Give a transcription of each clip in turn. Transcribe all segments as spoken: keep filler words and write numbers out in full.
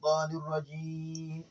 الشيطان الرجيم.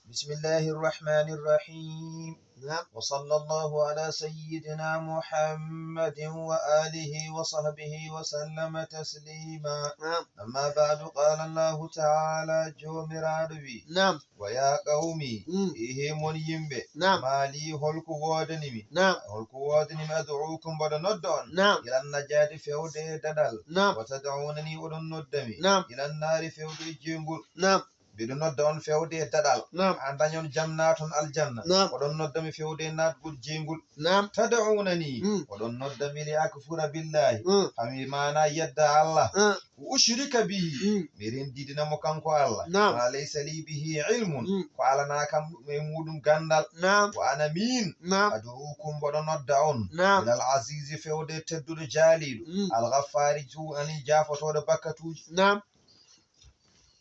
بسم الله الرحمن الرحيم. نعم. وصلى الله على سيدنا محمد وآله وصحبه وسلم تسليما. نعم. أما بعد، قال الله تعالى، Joomiraaɗo wi, نعم. ويا قوم, Mm. Ehe mon yimɓe, نعم. Maa lii, holko woodani mi? نعم. Holko woodani mi? أدعوكم, mboɗo nodda on, نعم. إلى النجاة, fewde e daɗal, نعم. وتدعونني, oɗon nodda mi, نعم. إلى النار, fewde e jeygol. نعم. Mbiɗo nodda on fewde e daɗal, نعم. Haa ndañon jam, naaton aljanna. نعم. Oɗon nodda mi fewde e naatgol jeygol. نعم. تدعونني, Mm. Oɗon nodda mi, لأكفر بالله, Mm. Haa mi maana yedda Allah. Mm. وأشرك به, Mm. Mi renndidina mo kanko Allah. نعم. ما ليس لي به علم, Mm. Ko alanaa kam e muɗum ganndal. نعم. وأنا, miin, نعم. أدعوكم, mboɗo nodda on, نعم. إلى العزيز, fewde tedduɗo jaaliiɗo, Mm. الغفار, juunani jaafotooɗo bakkatuuji. نعم.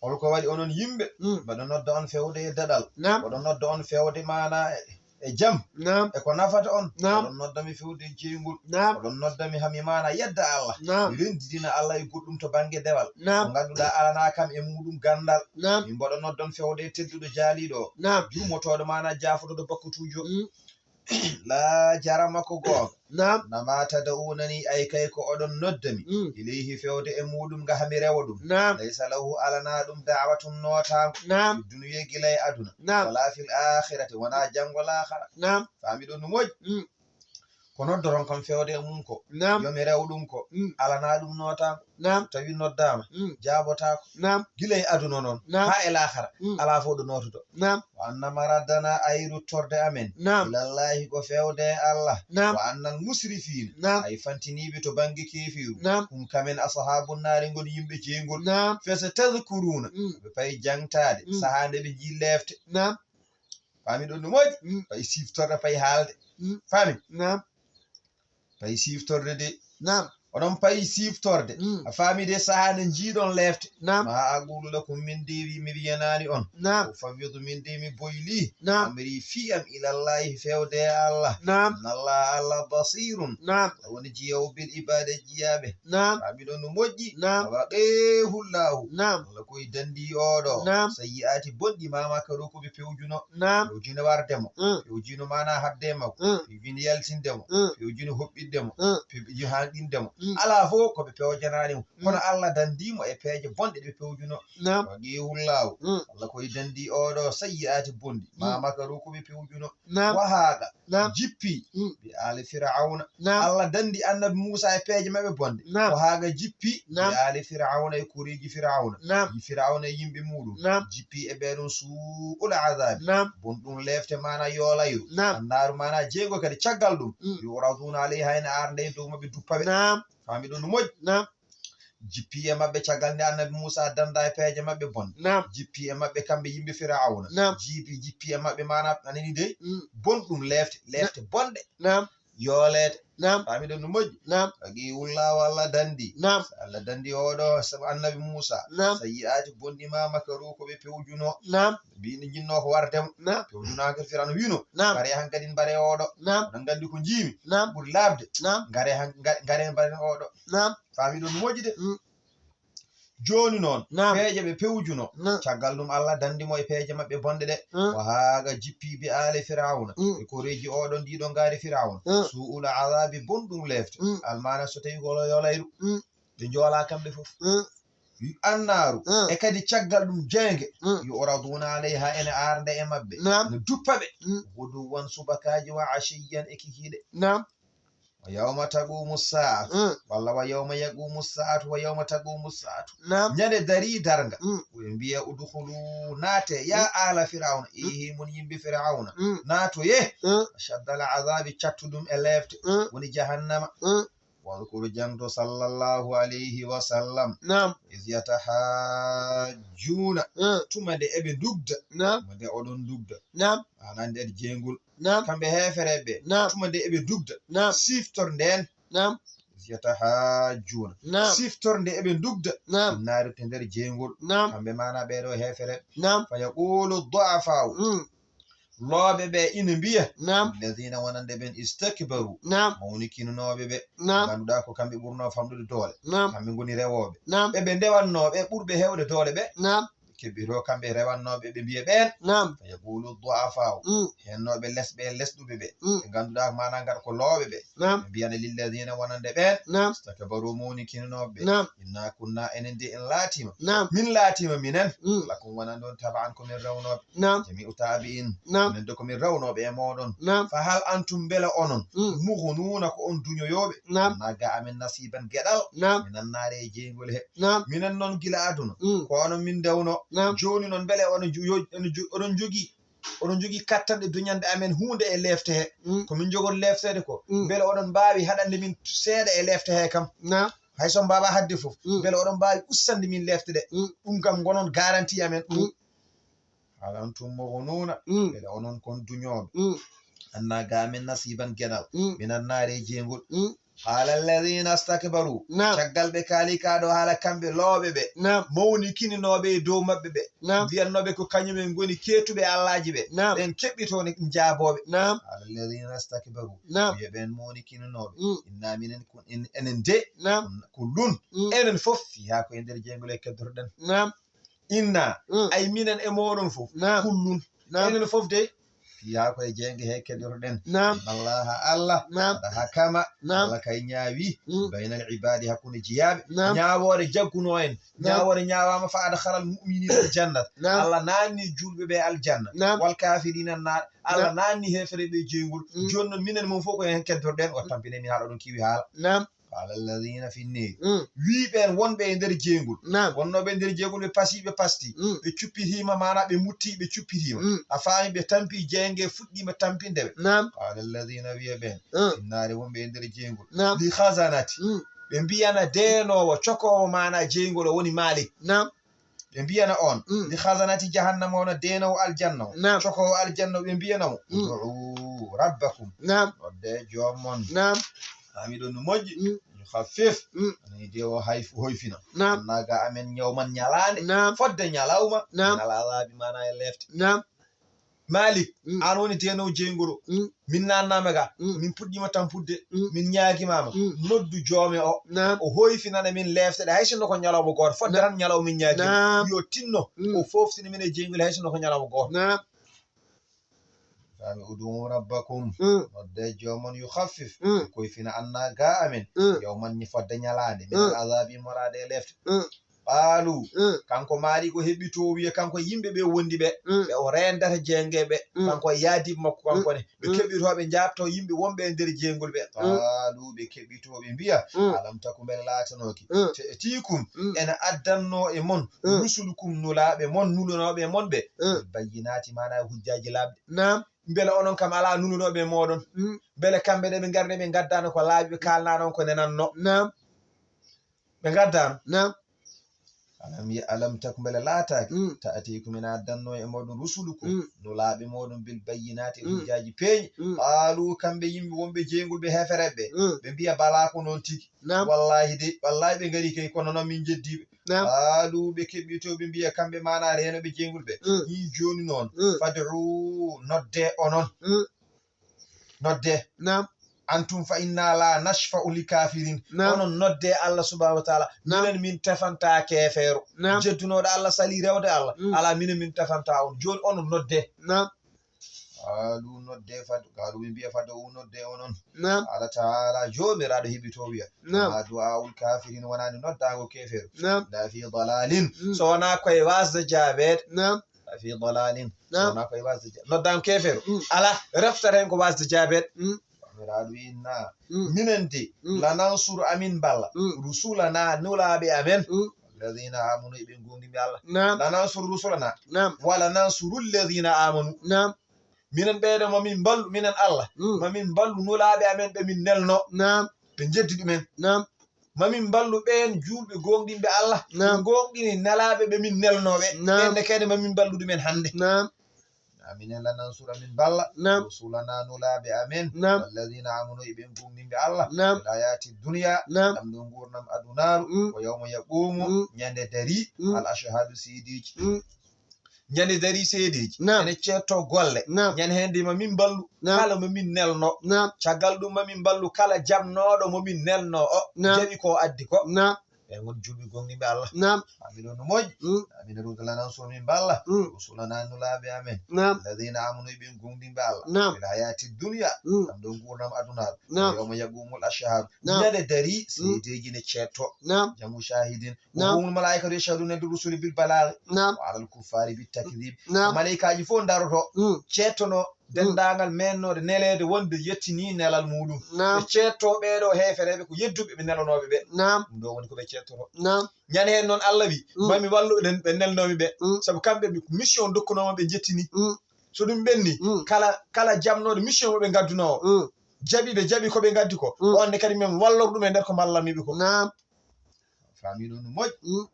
Holko waɗi, onon yimɓe? Mm. Mboɗo nodda on fewde e daɗal. نعم. Mboɗo nodda on fewde maana e, e jam. نعم. E ko nafata on. نعم. Oɗon nodda mi fewde e jeygol. نعم. Oɗon nodda mi haa mi maana yedda Allah. نعم. Mi renndidina Allah e goɗɗum to bannge dewal. نعم. Ko ngannduɗaa alanaa kam e muɗum ganndal. نعم. Min mboɗo nodda on fewde e tedduɗo jaaliiɗo o. نعم. Jurmotooɗo maana jaafotooɗo bakkatuujo. Mm. Laa jarama, ko goonga. نعم. إنما تدعونني, ay kay ko oɗon nodda mi, Mm. إليه, fewde e muɗum ga haa mi rewa ɗum. نعم. ليس له, alanaa ɗum, دعوة, nootaango, نعم. في الدنيا, gila e aduna, نعم. ولا في الآخرة, wonaa janngo laakara. نعم. Faami ɗon no moƴƴi? Mm. Ko noddoton kam fewde e mum ko, نعم. Yo mi rew ɗum ko, Mm. Alanaa ɗum nootaango. نعم. Tawi noddaama, Mm. jaabotaako. نعم. Gila e aduna noon, نعم. Haa e laakara, Mm. alaa fof ɗo noototo. نعم. وأن مردنا, ay ruttorde amen, نعم. إلى الله, ko fewde e Allah. نعم. وأن المسرفين, نعم. Ay fantiniiɓe to bannge keefiiru, نعم. هم, kamen, أصحاب النار, ngoni yimɓe jeygol. نعم. فستذكرون, Mm. Ɓe payi jaŋtaade, Mm. Sahaa nde ɓe njii leefte. نعم. Faami ɗon no moƴƴi? Mm. Payi siftorde, payi haalde. Mm. Faami? نعم. Payi siftorde de. نعم. Oɗon payi siftorde. Mm. A faami de, sahaa nde njiiɗon leefte. نعم. ما أقول لكم, min de wi-, mi wiyanaani on. نعم. أفوض, min de mi boyli. نعم. أمري, fii am, إلى الله, fewde e Allah. نعم. إن الله, Allah, بصير, نعم. Woni jiyoowo, بالعباد, jiyaaɓe. نعم. Faami ɗon no moƴƴi? نعم. وقاه الله. نعم. Allah koy danndi oɗo. نعم. سيئات, bonɗi, ما مكروا, ko ɓe pewjuno. نعم. Pewjino warde mo. Mm. Pewjino maana hadde makko. Mm. Pewjino yaltinde mo. Mm. Pewjino hoɓɓitde mo. Mm. Pewjino hanɗinde mo. Mm. Alaa fof ko ɓe pewjanaani mo. Mm. Kono Allah danndi mo e peeje bonɗe ɗe ɓe pewjuno. نعم. وقاه الله. Mm. Allah koy danndi oɗo سيئات, bonɗi, ما Mm. مكروا, ko ɓe pewjuno. نعم. وحاق, نعم. Jippi, Mm. بآل فرعون. نعم. Allah danndi Annabi Muusa e peeje maɓɓe bonɗe. نعم. وحاق, jippi, نعم. بآل فرعون, e koreeji Firawna. نعم. Firawna e yimɓe muɗum. نعم. Jippi e ɓee ɗon سوء العذاب. نعم. Bonɗum leefte maana yoolayru. نعم. النار maana jeygol kadi caggal ɗum. Mm. يعرضون عليها, ene aarde e dow maɓɓe duppa ɓe. نعم. Faami ɗon no moƴƴi? نعم. Jippi e maɓɓe caggal nde Annabi Muusa dannda e peeje maɓɓe bonɗe. نعم. Jippi e maɓɓe kamɓe yimɓe Firawna. نعم. Jiibi, jippi e maɓɓe maana, a nani dey? Mm. Bonɗum leefte, leefte bonɗe. نعم. Yooleede. نعم. Faami ɗon no moƴƴi? نعم. وقاه الله, Allah danndi. نعم. Allah danndi oɗo, sabu Annabi Muusa. نعم. سيئات, bonɗi, ما مكروا, ko ɓe pewjuno. نعم. Mbiɗo jinnoo ko warde mo. نعم. Pewjuno hankadi Firawna wiino. نعم. Ngare hankadi mbare oɗo. نعم. Oɗon nganndi ko njiimi. نعم. Ɓuri laaɓde. نعم. Ngare han-, nga-, ngare mbare oɗo. نعم. Faami ɗon no moƴƴi de. Mm. Jooni noon, Naam. Peeje ɓe pewjuno. Naam. Caggal ɗum, Allah danndi mo e peeje maɓɓe bonɗe ɗe. Mm. Wa haaga jippi bi aali Firawna. Mm. E koreeji oɗon, ndiɗon ngaari Firawna. Mm. Suu'ul azaabi, bonɗum leefte. Mm. Almaana so tawi ko yolayru. Mm. Ɓe njoolaa kamɓe fof. Mm. Annaaru. Mm. E kadi caggal ɗum jeynge. Mm. Yu'raduuna alayha, ene aarde e maɓɓe. Naam. No duppa ɓe. Mm. Guduwan subakaaji wa ashiyyan e kikiiɗe. Naam. Wa yawma taqumu saa'atu, Mm. walla wa yawma yaqumu saa'atu, wa yawma taqumu saa'atu. Naam. Ñande darii darnga. Mm. Ɓe mbiya, "Udkhulu, naate, ya Mm. aala Firawna, Mm. eehi mon yimɓe Firawna, Mm. naatoye." Mm. Ashaddal azaabi, cattuɗum e leefte, Mm. woni jahannama. Mm. Wadkur, jangto, sallallahu alayhi wa sallam. Naam. Iz yatahajjuna, Mm. tuma nde eɓe ndugda. Naam. Tuma nde oɗon ndugda. Naam. Maanaa nder jeyngol. Naam. Kamɓe heefereɓe ɓe. Naam. Tuma nde eɓe ndugda. Naam. Siftor nden. Naam. Iz yatahajjuna. Naam. Siftor nde eɓe ndugda. Naam. Naari to nder jeyngol. Naam. Kamɓe maanaa ɓeeɗo heefereɓe. Naam. Fa yaqulu du'afaa'u. Mm. Looɓe ɓe ina mbiya. Naam. Lillazina, wonande ɓen, istakbaru. Naam. Mawnikinooɓe ɓe. Naam. Ngannduɗaa ko kamɓe ɓurnoo famɗude doole. Naam. Kamɓe ngoni rewooɓe. Naam. Ɓe ɓe ndewannoo ɓe ɓurɓe heewde doole ɓe. Naam. keɓɓito kamɓe rewannooɓe ɓe mbiya ɓeen. Naam. Fa yaqulu du'afaa'u. Mm. Heennooɓe lesɓe e lesɗuɓe ɓe. Mm. Ɓe ngannduɗaa maanaa ngaɗa ko looɓe ɓe. Naam. Ɓe mbiyana lilladina wonande ɓeen. Naam. Stakbaru mawnikinooɓe ɓe. Naam. Inna kunna enen de en laatiima. Naam. Min laatiima minen. Mm. Lakum wonande on taba'an ko min rewnooɓe. Naam. Jami'u tabi'in. Naam. Minen de ko min rewnooɓe e mooɗon. Naam. Fa hal antum mbele onon. Mm. Mughnuuna ko on duñoyooɓe. Naam. Anna ga amen nasiban geɗal. Naam. Minan naari e jeyngol he. Naam. Minen noon gila aduna. Mm. Ko onon min ndewno. Naam. Jooni noon mbele onon ju-, yo-, onon ju-, oɗon jogii, oɗon jogii kattanɗe duñande amen huunde e leefte he. Mm. Ko min njogori leefteede ko. Mm. Mbele oɗon mbaawi haɗande min seeɗa e leefte he kam. Naam. Hay so on mbaawaa haɗde fof. Mm. Mbele oɗon mbaawi ustandi min leefte ɗe. Mm. Ɗum kam ngonon garanti amen ɗum. Mm. Hal antum mughnuuna. Mm. Mbele onon kon duñooɓe. Mm. Anna ga amen nasiban geɗal. Mm. Minan naari e jeyngol. Mm. Qala alladhina istakbaru. Naam. Caggal ɓe kaali kaa ɗo haala kamɓe looɓe ɓe. Naam. Mawnikininooɓe e dow maɓɓe ɓe. Naam. Mbiyannooɓe ko kañum en ngoni keetuɓe allaaji ɓe. Naam. Ɓeen keɓɓitoo ne njaabooɓe. Naam. Qala alladhina istakbaru. Naam. Wiya ɓeen mawnikininooɓe. Mm. Inna minen kun-, en-, enen de. Naam. Kullun. Mm. Enen fof fiha ko e nder jeyngol he keddotoɗen. Naam. Inna, mm, ay minen e mooɗon fof. Naam. Kullun. Naam. Enen fof de, fiha ko e jeynge he keddotoɗen. Naam. Inna Allaha Allah, naam, qad hakama, naam, Allah kay ñaawi, mm, baynal ibaadi, hakkunde jiyaaɓe. Naam. Ñaawoore jaggunoo en. Naam. Ñaawoore ñaawaama fa adkhalal mu'minina al jannat. Naam. Allah naanni juulɓe ɓe aljanna. Naam. Wal kafirina naar. Allah, naam, naanni heefere ɓe jeyngol. Mm. Jooni noon minen moom fof ko heen keddotoɗen. O tampine min haala ɗum kiwi haala. Naam. Qala alladhina fi nneeri. Mm. Wii ɓeen wonɓe e nder jeyngol. Naam. Wonnooɓe e nder jeyngol, ɓe pasii, ɓe pastii. Mm. Ɓe cuppitiima, maanaa ɓe muttii, ɓe cuppitiima. Mm. A faami, ɓe tampii, jeynge fuɗɗiima tampinde ɓe. Naam. Qala alladhina, wiya ɓeen, mm, fi nnaari, wonɓe e nder jeyngol. Naam. Li khazanati. Mm. Ɓe mbiyana deenoowo, cokoowo, maanaa jeyngol o woni Malik. Naam. Ɓe mbiyana on, mm, li khazanati jahannama, wona deenoowo aljanna o, naam, cokoowo aljanna o, ɓe mbiyana mo, mm, ud'u rabbakum. Naam. Noddee joom mon. Naam. Faami ɗon no moƴƴi. Mm. Yukhaffif. Mm. Ani de o hay-, hoyfina. Naam. Anna ga amen yawman ñalaande. Naam. Fodde ñalawma. Naam. Min al azabi, maanaa e leefte. Naam. Malik, mm, aan woni deenoowo jeyngol o. Mm. Min naannaama ga. Mm. Min puɗɗiima tampudde. Mm. Min ñaagimaama. Mm. Noddu joome o. Naam. O hoyfinana min leefte ɗe, hay sinno ko ñalawma gooto. Fodde, naam, tan ñalawma min ñaagii. Naam. Yo tinno. Mm. O fooftina min e jeyngol, hay sinno ko ñalawma gooto. Naam. Faami, ud'u rabbakum. Mm. Noddee joom mon, yukhaffif. Mm. Ko hoyfina anna ga amen. Mm. Yawman, ñi fodde ñalaande. Min, mm, al azabi, moraade e leefte. Mm. Qaalu, mm, kanko Maalik o heɓɓitoo, o wiya kanko e yimɓe ɓe wondi ɓe, mm, ɓe o reendata jeynge ɓe, mm, kanko e yaadiiɓe makko, mm, kanko ne, ɓe, mm, keɓɓitoo, ɓe njaabtoo yimɓe wonɓe e nder jeyngol ɓe. Mm. Qaalu, ɓe keɓɓitoo, ɓe mbiya, mm, alam taku, mbele laatanooki, mm, ta'tikum, mm, ene addannoo e mon, mm, rusulukum, nulaaɓe mon, nulunooɓe e mon ɓe, mm, bil bayyinaati, maanaa e hujjaaji laaɓɗi. Naam. Mbele onon kam alaa nulunooɓe e mooɗon? Mm. Mbele kamɓe ɗe ɓe ngarde ɓe ngaddaano ko laaɓi, ɓe kaalnaano on ko nenannoo? Naam. Ɓe ngaddaano? Naam. Alam ya-, alam taku, mbele laataaki? Mm. Ta'tikum, ina addannoo e mooɗon rusulukum, mm, nulaaɓe mooɗon bil bayyinaati, mm, hujjaaji peeñi. Mm. Qaalu, kamɓe yimɓe wonɓe jeyngol ɓe heefereɓe ɓe, mm, ɓe mbiya, balaa, ko noon tigi. Naam. Wallaahi de, wallaahi ɓe ngarii kay, kono noon min njeddii ɓe. Naam. Qaalu, ɓe keɓɓitoo, ɓe mbiya kamɓe, maanaa reenooɓe jeyngol ɓe. Mm. Nii jooni noon, mm, fad'u, noddee onon. Mm. Noddee. Naam. Antum fa inna la nashfa'u li kafirin. Naam. Onon noddee Allah subhanahu wa ta'ala. Naam. Minen min tefantaa keefeero. Naam. Jeddunooɗo Allah, salii rewde Allah. Mm. Alaa, minen min tefantaa on. Jooni onon noddee. Naam. Qaalu, noddee fad-, qaalu, ɓe mbiya, fad'u, noddee onon. Naam. Qala ta'ala, Joomiraaɗo heɓitoo wiya, naam, wa ma du'aa'ul kaafiriin, wonaani noddaango keefeero, naam, illa fi dalaalin, mm, so wonaa ko e waasde jaabeede. Naam. Illa fi dalaalin, so, naam, wonaa ko e waasde ja-, noddaango keefeero, mm, alaa, reftat heen ko waasde jaabeede. Mm. Joomiraaɗo wiyi, inna, mm, minen de, mm, lanansuru, amin mballa, mm, rusulanaa, nulaaɓe amen, mm, alladhiina aamanu, e ɓe goongɗinɓe Allah. Naam. Lanansuru rusulanaa. Naam. Wa lanansuru alladhiina aamanu. Naam. Minen ɓeeɗo ma min mballu, minen Allah, mm, ma min mballu nulaaɓe amen ɓe min nelno. Naam. Ɓe njeddi ɗumen. Naam. Ma min mballu ɓeen juulɓe goongɗinɓe Allah, naam, ɓe goongɗini nelaaɓe ɓe min nelno ɓe. Naam. Ɓeen ne kadi ma min mballu ɗumen hannde. Naam. Minen lanansura, min mballa, naam, rusulanaa, nulaaɓe amen, naam, walladhiina aamanu, e ɓeen goongɗinɓe Allah, naam, fil hayaati dunya, naam, ɗam ɗo nguurndam adunaaru, mm, wa yawma yaquumu, mm, ñande darii, mm, al ashhaadu, seedeeji. Mm. Ñande darii seedeeji. Naam. Ene ceedtoo golle. Naam. Ñande heen de ma min mballu, naam, kala mo min nelno. Naam. Caggal ɗum ma min mballu kala jaɓnooɗo mo min nelno o. Naam. Jaɓi ko addi ko. Naam. Ɓen woni julɓe gomɗinɓe Allah. Naam. Amin on no moƴƴi. Mm. Amin ruda lanan so min balla. Mm. Rusulana nulaaɓe amen. Naam. Alladhina amanu ɓen gomɗinɓe Allah. Naam. Fil hayati dunya. Mm. Am ɗon gurdam aduna. Naam. Yawma yaqumul ashhad. Naam. Ñande dari, mm, seedeeji ne ceetto. Naam. Jamu shahidin. Naam. Wa humul malaikatu yashhaduna inda rusuli bil balaghi. Naam. Wa alal kuffari bit takdhib. Naam. Malaikaaji fof daroto. Mm. Ceettono. Mm. Denndaangal meennooɗe neleede wonde yettini nelal muɗum. Naam. Ɓe ceetto ɓee ɗo heefereeɓe ko yedduɓe ɓe nelonooɓe ɓe. Naam. Ɗum ɗo woni ko ɓe ceettoto. Naam. Ñande heen noon Allah wi, mm, mami wallu ɓe, ɓe nelnoomi ɓe. Mm. Sabu kamɓe mi-, mission dokkunoomo ɓe jettini. Mm. So ɗum ɓenni, mm, kala, kala jamnooɗo mission mo ɓe ngaddunoo o, mm, jaɓi ɓe, jaɓi ko ɓe ngaddi ko. Mm. On ne kadi min wallor ɗum e nder ko mballanmi ɓe ko. Naam. Faami ɗum no moƴƴi. Mm.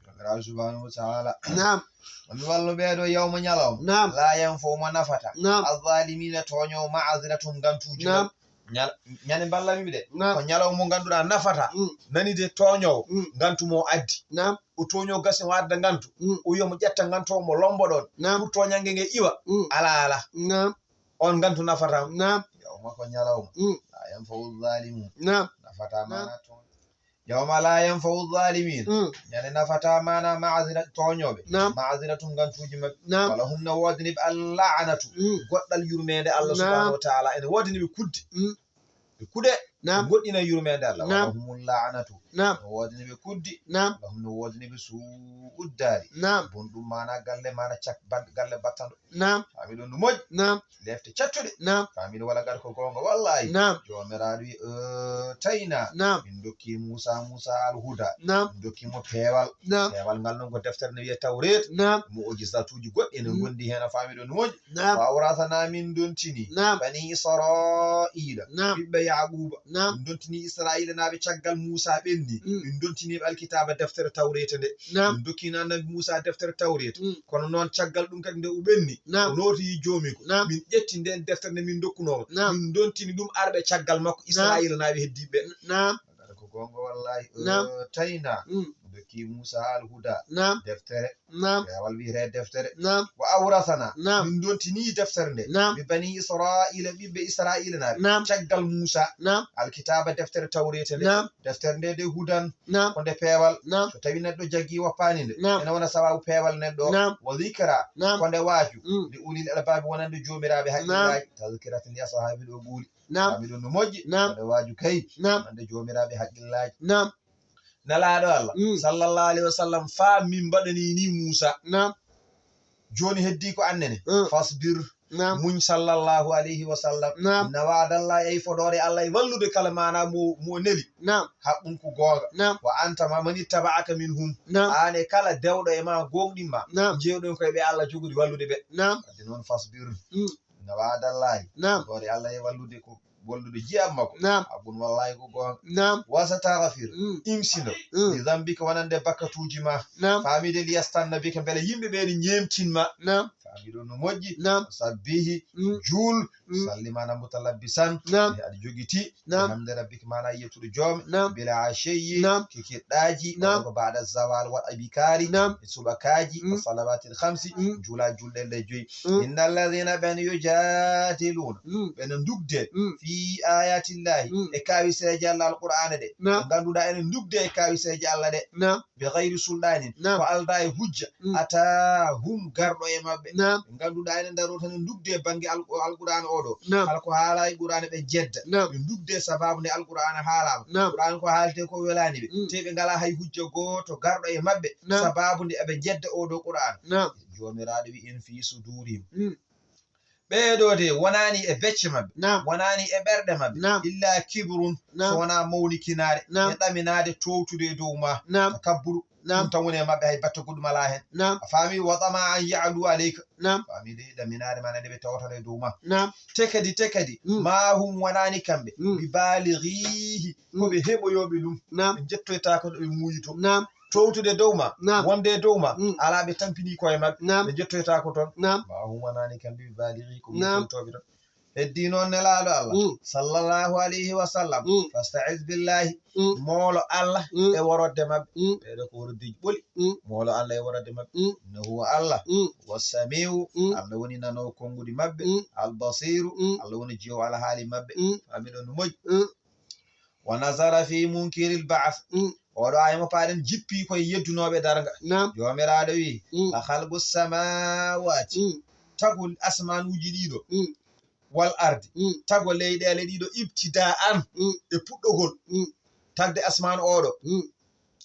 Joomiraaɗo subhanahu wa ta'ala. Naam. Woni wallo ɓee ɗo yawma ñalawma. Naam. La yanfa'u mo nafata. Naam. Azzalimina tooñoowo ma'aziratum ngantuuji. Naam. Maɓɓe. Ñal-, ñande mballanmi ɓe de. Naam. Ko ñalawma mo ngannduɗaa nafata. Mm. Nani de tooñoowo. Mm. Ngantu mo addi. Naam. O tooño gasi o adda ngantu. Mm. O wiya mo ƴetta ngantu o mo lombo ɗon. Naam. Pour tooñannge nge iwa. Mm. Ala, ala. Naam. On ngantu nafata. Naam. Yawma ko ñalawma. Mm. La yanfa'u zalimun. Naam. Nafata. Naam. Maana toon. Yawma la yanfa'u zalimin. Mm. Ñande nafata maana ma'azira tooñooɓe. Naam. Ma'aziratum ngantuuji maɓɓe. Naam. Wala hum no woodani ɓe al la'anatu. Mm. Goɗɗal yurmeende Allah. Naam. Subhanahu wa ta'ala. Ene woodani ɓe kudde. Mm. Ɓe kuɗe. Naam. Ɓe goɗɗina yurmeende Allah. Naam. Wala humul la'anatu. Naam. No woodani ɓe kuddi. Naam. Wala hum no woodani ɓe su'ud dari. Naam. Bonɗum maana galle maana cak-, bad-, galle battanɗo. Naam. Faami ɗon no moƴƴi. Naam. Lefte cattuɗe. Naam. Faami ɗo wala gar ko goonga wallahi. Naam. Joomiraaɗo wi, "Eh, tayna." Naam. Min dokki Muusa, Muusa al huda. Naam. Min dokki mo peewal. Naam. Peewal ngal noon ko deftere ne wiye Tawreet. Naam. Mu'jizatuuji goɗɗi ene, mm, ngondi heen a faami ɗon no moƴƴi. Naam. Wa awrasana min dontini. Naam. Bani Israila. Naam. Ɓiɓɓe Yaquba. Naam. Min dontini Israila naaɓe caggal Muusa ɓenni. Mm. Min dontini ɓe alkitaaba deftere Tawreeta nde. Naam. Min dokkino annabi Muusa deftere Tawreeta. Mm. Kono noon caggal ɗum kadi nde o ɓenni, naam, o nootoyi joomi ko. Naam. Min ƴetti nden deftere nde min dokkunoo. Naam. Min dontini ɗum arɓe caggal makko. Naam. Israila naaɓe heddiiɓe ɓe. Naam. Ko goonga wallahi. Naam. Eh, tayna. Mm. Min dokki Muusa al huda. Naam. Deftere. Naam. Peewal wiyetee deftere. Naam. Wa awrasana. Naam. Min dontini deftere nde. Naam. Bi bani Israila, ɓiɓɓe Israila naaɓe. Naam. Caggal Muusa. Naam. Alkitaaba deftere Tawreeta nde. Naam. Deftere nde de hudan. Naam. Ko nde peewal. Naam. So tawi neɗɗo jaggi woppaani nde. Naam. Ene wona sababu peewal neɗɗo. Naam. Wa zikra. Naam. Ko nde waaju. Mm. Li ulil albaabi wonande joomiraaɓe. Naam. Haqqillaaji. Tazkiratin li ashaabil uquuli. Naam. Faami ɗum no moƴƴi. Naam. Ko nde waaju kay. Naam. Wonande joomiraaɓe haqqillaaji. Naam. Nelaaɗo Allah, mm, sallallahu alayhi wa sallam, faa min mbaɗani ni Muusa. Naam. Jooni heddii ko annene. Mm. Fasbir. Naam. Muñ, sallallahu alayhi wa sallam. Naam. Inna wa'dallahi, ay fodoore Allah e wallude kala maana mo, mo neli. Naam. Haqqun ko goonga. Naam. Wa anta ma man ittaba'aka minhum. Naam. Aan e kala dewɗo e ma gooŋɗin ma. Naam. Jeewɗen ko e ɓe Allah jogori wallude ɓe. Naam. Wadde noon fasbir. Mm. Inna wa'dallahi. Naam. Fodoore Allah e wallude ko wallude jiyam makko. Naam. Haqqun wallahi ko goonga. Naam. Wa satagfir. Mm. Imsino. Mm. Li zambika wonande bakkatuuji ma. Naam. Faamide li yastanna bika mbele yimɓe ɓe ne ñeemtin ma. Naam. Faami ɗum no moƴƴi. Naam. Sabbihi. Mm. Juul. Mm. Salli maana mutalabbisan. Naam. E aɗa jogiti. Naam. Hamde rabbika maana yettude joom. Naam. Bila ashiyyi. Naam. Kikirɗaaji. Naam. Walla ko ba'da zawal wal abikari. Naam. E subakaaji. Mm. Wa salawatil khamsi. Mm. Juula julɗe ɗe joyi. Mm. Innal ladhina ɓen yujadiluna. Mm. Ɓe no ndugde. Mm. Fi ayatillahi. Mm. E kawiseeje Allah Alqur'aana ɗe. Naam. Ɓe ngannduɗaa ene ndugde e kawiseeje Allah ɗe. Naam. Bi ghayri sulɗaanin. Naam. Ko aldaa e hujja. Mm. Ataahum garɗo e maɓɓe. Naam. Ɓe ngannduɗaa ene ndaroo tan e ndugde e bannge Al-, Alqur'aana oo ɗoo. Naam. Kala ko haalaa e Qur'aana ɓe njedda. Naam. Ɓe ndugde sababu nde Alqur'aana haalaama. Naam. Qur'aana ko haaltee ko welaani ɓe. Mm. Te ɓe ngalaa hay hujja gooto garɗo e maɓɓe. Naam. Sababu nde eɓe njedda oo ɗoo Qur'aana. Naam. Joomiraaɗo wi in fii suduurihim. Mm. Ɓee ɗoo de wonaani e becce maɓɓe, naam, wonaani e ɓerɗe maɓɓe, naam, illa kibrun, naam, so wonaa mawnikinaare, naam, e ɗaminaade toowtude e dow ma, naam, takabburu, naam, ɗum tan woni e maɓɓe, hay batte goɗɗum alaa heen. Naam. A faami? Wa tama an ya'lu aleyka. Naam. Faami de, ɗaminaare maɓɓe nde ɓe tawtata e dow ma. Naam. Te kadi, te kadi, mm, ma hum wonaani kamɓe, mm, bi baalighihi, ko, mm, ɓe heɓoyooɓe ɗum. Naam. Ɓe njettoytaako ɗo ɓe muuyitoo. Naam. Toowtude dow ma, naam, wonde e dow ma, mm, alaa, ɓe tampinii koye maɓɓe, naam, ɓe njettoytaako toon. Naam. Ma hum wonaani kamɓe bi baalighihi, ko, naam, ɓe toowtoyɓe toon. Heddii noon Nelaaɗo Allah, mm, sallallahu alayhi wa sallam, mm, fasta'iz billahi, mm, moolo Allah, mm, e worodde maɓɓe. Mm. Ɓee ɗoo ko woroddeeji ɓoli. Mm. Moolo Allah e worodde maɓɓe. Mm. Innahu Allah, mm, huwa samiu, mm, Allah woni nanoowo konnguɗi maɓɓe, mm, al basiru, mm, Allah woni jiwo alhaali maɓɓe. Mm. Faami ɗon no moƴƴi. Mm. Wa nazara fi munkiril ba'th. Mm. Oɗo aaya mo paaɗen jippi koye yeddunooɓe darnga. Naam. Joomiraaɗo wi, Mm. "La khalqu samawati." Mm. Tagol asmanuuji ɗiɗo. Mm. Wal ardi. Mm. Tago leyɗeele ɗiɗo ibtida'an Mm. e puɗɗogol. Mm. Tagde asmaan oɗo. Mm.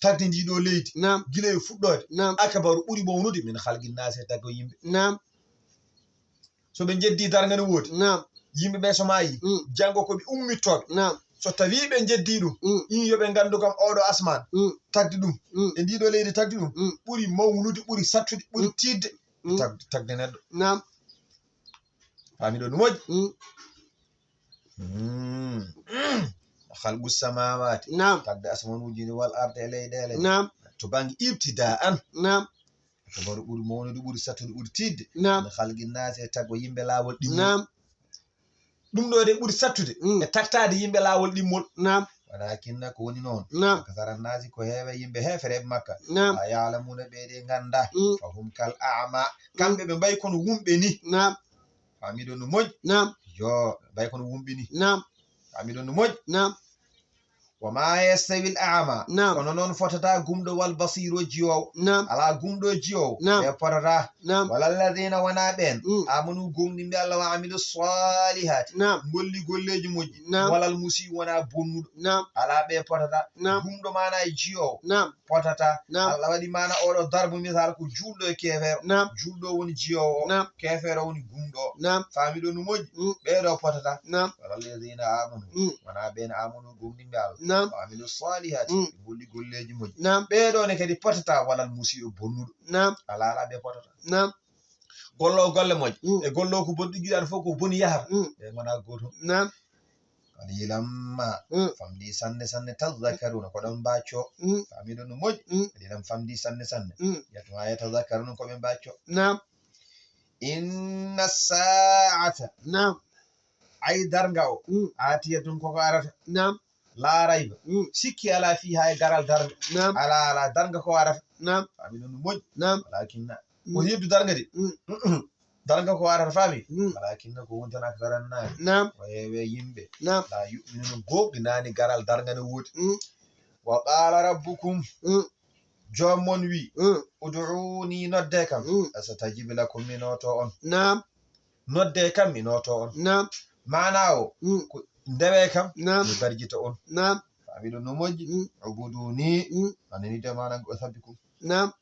Tagde ndiɗo leydi. Naam. Gila e fuɗɗoode. Naam. Akbaru ɓuri mawnude min khalqin nasi e tago yimɓe. Naam. So ɓe jeddi darnga ne woodi. Naam. Yimɓe ɓe so maayi. Mm. Janngo ko ɓe ummittooɓe. Naam. So tawi ɓe jeddi ɗum. Mm. In yo ɓe nganndu kam oɗo asmaan. Mm. Tagdi ɗum. Mm. E ndiɗo leydi tagdi ɗum. Mm. Ɓuri mawnude, ɓuri sattude, ɓuri Mm. tiidde. Mm. Tag-, tagde neɗɗo. Naam. Faami ɗo no moƴƴi. Mm. Mm. Khalqu samawati. Naam. Tagde asmanuuji ni wal arde e leyɗeele. Naam. To bannge ibtida'an. Naam. Akbaru ɓuri mawnude, ɓuri sattude, ɓuri tiidde. Naam. Min khalqin nasi e tago yimɓe laawol ɗimmol. Naam. Ɗum ɗo de ɓuri sattude Mm. e tagtaade yimɓe laawol ɗimmol. Naam. Walakinna ko woni noon. Naam. Akthara nasi ko heewe yimɓe heefereɓe Makka. Naam. La ya'lamuna ɓe de ngannda. Mm. Fahum kal a'ma. Kamɓe ɓe mbayi kono wumɓe ni. Naam. Faami ɗo no moƴƴi. Naam. Yo, ɓe mbayi kono wumɓe ni. Naam. Faami ɗo no moƴƴi. Naam. Wa ma yastawi al a'ma. Naam. Kono noon fotata gumɗo wal basiru e jiyoowo. Naam. Alaa gumɗo e jiyoowo. Naam. Ɓe potata. Naam. Wala alladhina wona ɓeen. Mm. Amanu gomɗimɓe Allah wa amilu salihati. Naam. Golli golleeji moƴƴi. Naam. Walal musi wona bonnuɗo. Naam. Alaa ɓe potata. Naam. Gumɗo maana e jiyoowo. Naam. Potata. Naam. Allah waɗi maana oɗo darbu misal ko juulɗo e keefeero. Naam. Juulɗo woni jiyoowo. Naam. Keefeero woni gumɗo. Naam. Faami ɗo no moƴƴi. Mm. Ɓeeɗo potata. Naam. Wala alladhina amanu. Mm. Wona ɓeen amanu gomɗimɓe Allah. Naam. Wa amilu salihati. Mm. Ɓe golli golleeji moƴƴi. Naam. Ɓeeɗo ne kadi potata walal musiiɗo bonnuɗo. Naam. Alaa, alaa ɓe potata. Naam. Gollo golle moƴƴe. Mm. E gollo ko boni ɗiggiɗi aɗa fof ko boni yahata. Mm. Ɓe ngona gootum. Naam. Qalilan ma. Mm. Famɗi sanne sanne tazakkaruna ko ɗon mbacco. Mm. Faami ɗo no moƴƴi. Mm. Qalilan famɗi sanne sanne. Mm. Yatma yatazakkaruna ko ɓe mbacco. Naam. Inna sa'ata. Naam. Ay darnga o. Mm. Atiyatun koko arata. Naam. La rayba. Mm. Sikki alaa fii haa e garal darnga. Naam. Alaa, alaa darnga ko arata. Naam. Faami ɗo no moƴƴi. Naam. Walakinna. Mm. Ko heddu darnga de. Mm. Darnga ko arata faami. Mm. Walakinna ko woni tan akthara nnaasi. Naam. Ko heewe yimɓe. Naam. La yu'minuna gomɗinaani garal darnga no woodi. Mm. Wa qala rabbukum. Mm. Joom mon wi. Mm. Ud'uuni nodde kam. Mm. Astajib lakum mi nooto on. Naam. Nodde kam mi nooto on. Naam. Maana o. Mm. Ko ndewe kam. Naam. Mi barjita on. Naam. Faami ɗo no moƴƴi. Mm. Ubuduni. Mm. Anani de maana o sabbikum. Naam.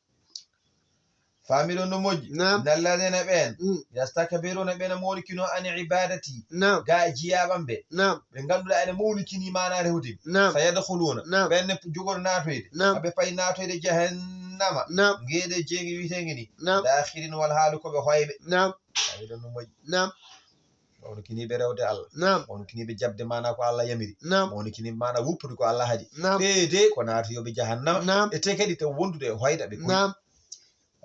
Faami ɗo no moƴƴi. Naam. Innal ladhina ɓeen. Mm. Yastakbiruna ɓeen mawnikino an ibadati. Naam. Ga jiyaaɓam ɓe. Naam. Ɓe ngannduɗaa ene mawnikini maana rehude. Naam. Sayadkhuluna. Naam. Ɓeen ne jogoto naatoyde. Naam. Aɓe payi naatoyde jahannama. Naam. Ngeede jeege wiyeteenge ni. Naam. Dakhirin wal haalu ko ɓe hoyɓe. Naam. Faami ɗo no moƴƴi. Naam. Mawnikiniiɓe rewde Allah. Naam. Mawnikiniiɓe jaɓde maana ko Allah yamiri. Naam. Mawnikiniiɓe maana wuppude ko Allah haɗi. Naam. Ɓee de ko naatoyooɓe jahannama. Naam. E te kadi te wondude e hoyɗa ɓe koy. Naam.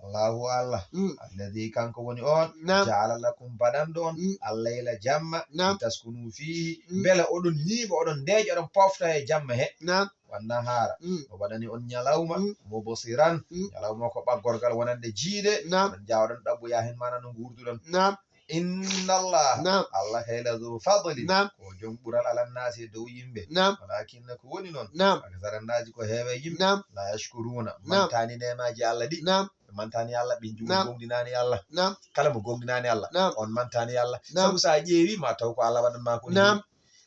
Allahu Allah. Mm. Alladhi kanko woni on. Naam. Ja'ala lakum baɗanɗo on. Mm. Allayla jamma. Naam. Taskunu fihi. Mm. Mbela oɗon ñiiɓa, oɗon ndeeƴa, oɗon pofta e jamma he. Naam. Wan nahaara. Mm. O waɗani on ñalawma. Mm. Mubsiran. Mm. Ñalawma ko ɓaggorgal wonande jiiɗe. Naam. Oɗon jaawa ɗon ɗaɓɓoya hen maana no nguurduɗon. Naam. Inna Allah. Naam. Allah kay la zu fadli. Naam. Ko jom ɓural alan naasi e dow yimɓe. Naam. Walakinna ko woni noon. Naam. Aksara naasi ko heewe yimɓe. Naam. La yashkuruna. Naam. Mantaani neemaaji Allah ɗi. Naam. Ɓe mantaani Allah, ɓe jugo Naam. gomɗinaani Allah. Naam. Kala mo gomɗinaani Allah, Naam. on mantaani Allah. Naam. Sabu so a ƴeewi ma taw ko Allah waɗan ma ko Naam.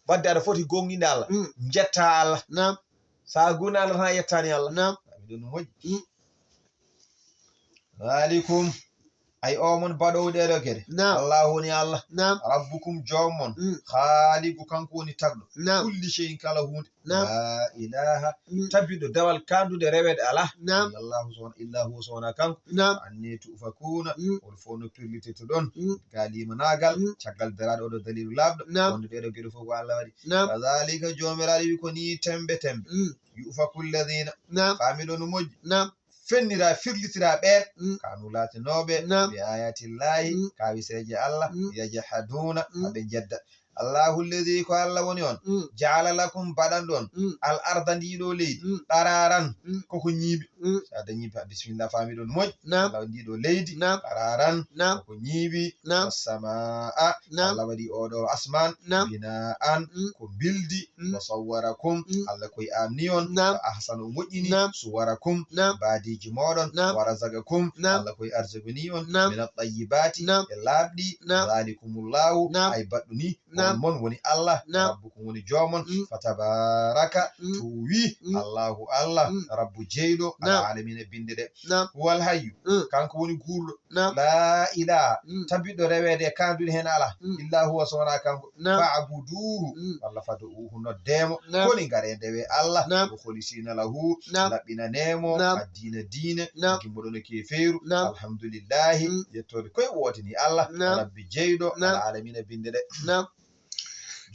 Wadde aɗa foti gomɗinde Allah. Mm. Njetta Allah. Naam. So a gomɗinaani Allah tan a yettaani Allah. Naam. Faami ɗon no moƴƴi. Mm. Dhalikum. Ay o mon baɗowo ɗeɗo geɗe. Naam. Allahu woni Allah. Naam. Rabbukum joom mon. Mm. Khaliqu kanko woni tagɗo. Naam. Kulli shay'in kala huunde. Naam. La ilaha. Mm. Tabbiɗo dewal kandude reweede alaa. Naam. Illallahu so wona, illa huwa so wona kanko. Naam. Anni tu'fakuna. Mm. On fof no pirlitoto ɗon. Mm. Ga limanaagal. Mm. Caggal daraaɗo oɗo dalilu laaɓɗo. Naam. Wonde ɗeɗo geɗe fof ko Allah waɗi. Naam. Kadhalika joomiraaɗo wi ko ni tembe tembe. Mm. Yu'faku alladhina. Naam. Faami ɗo no moƴƴi. Naam. Fennira, firlitira ɓeen. Mm. Kanu laatinooɓe. Naam. Bi ayatillahi. Mm. Kawiseeje Allah. Mm. Yajhaduna. Mm. Aɓe jedda. Allahu alladhi, ko Allah woni on, Mm. ja'ala lakum, baɗanɗo on, Mm. al arda, ndiɗo leydi, Mm. qararan, Mm. koko ñiiɓi. Mm. Sa dañi bismillah, faami ɗon moƴƴi. Naam. Allah ndiɗo leydi, Naam. qararan, Naam. koko ñiiɓi. Naam. Wassamaa, Naam. Allah waɗi oɗo asman, Naam. binaan, Mm. ko bildi, Mm. wa sawwarakum, Mm. Allah koye amni on, Naam. fa ahsana, o moƴƴini, Naam. suwarakum, Naam. baadiiji mooɗon, Naam. wa razaqakum, Naam. Allah koye arzigini on, Naam. min at-tayyibati, Naam. e laaɓɗi, Naam. dhalikumullahu, Naam. ay baɗɗuni, Naam. on mon woni Allah, Naam. rabbukum woni joomon, Mm. fa tabaraka, Mm. tuwi, Mm. Allahu Allah, Mm. rabbu jeyɗo, Naam. al alamina binde ɗe. Naam. Huwal hayyu, Mm. kanko woni guurɗo, Naam. la ilaha, Mm. tabiɗɗo reweede e kandude heen ala, Mm. illa huwa, so wonaa kanko. Naam. Fa'buduhu, Mm. walla fad'uhu, noddeemo. Naam. Koni ngare ndewe Allah, Naam. mukhlisina lahu, Naam. laɓɓinaneemo, Naam. addiina diine, Naam. gimmoɗon e keefeeru. Naam. Alhamdulillahi, Mm. yettode koye wootini Allah, Naam. rabbi jeyɗo, Naam. al alamina binde ɗe. Naam.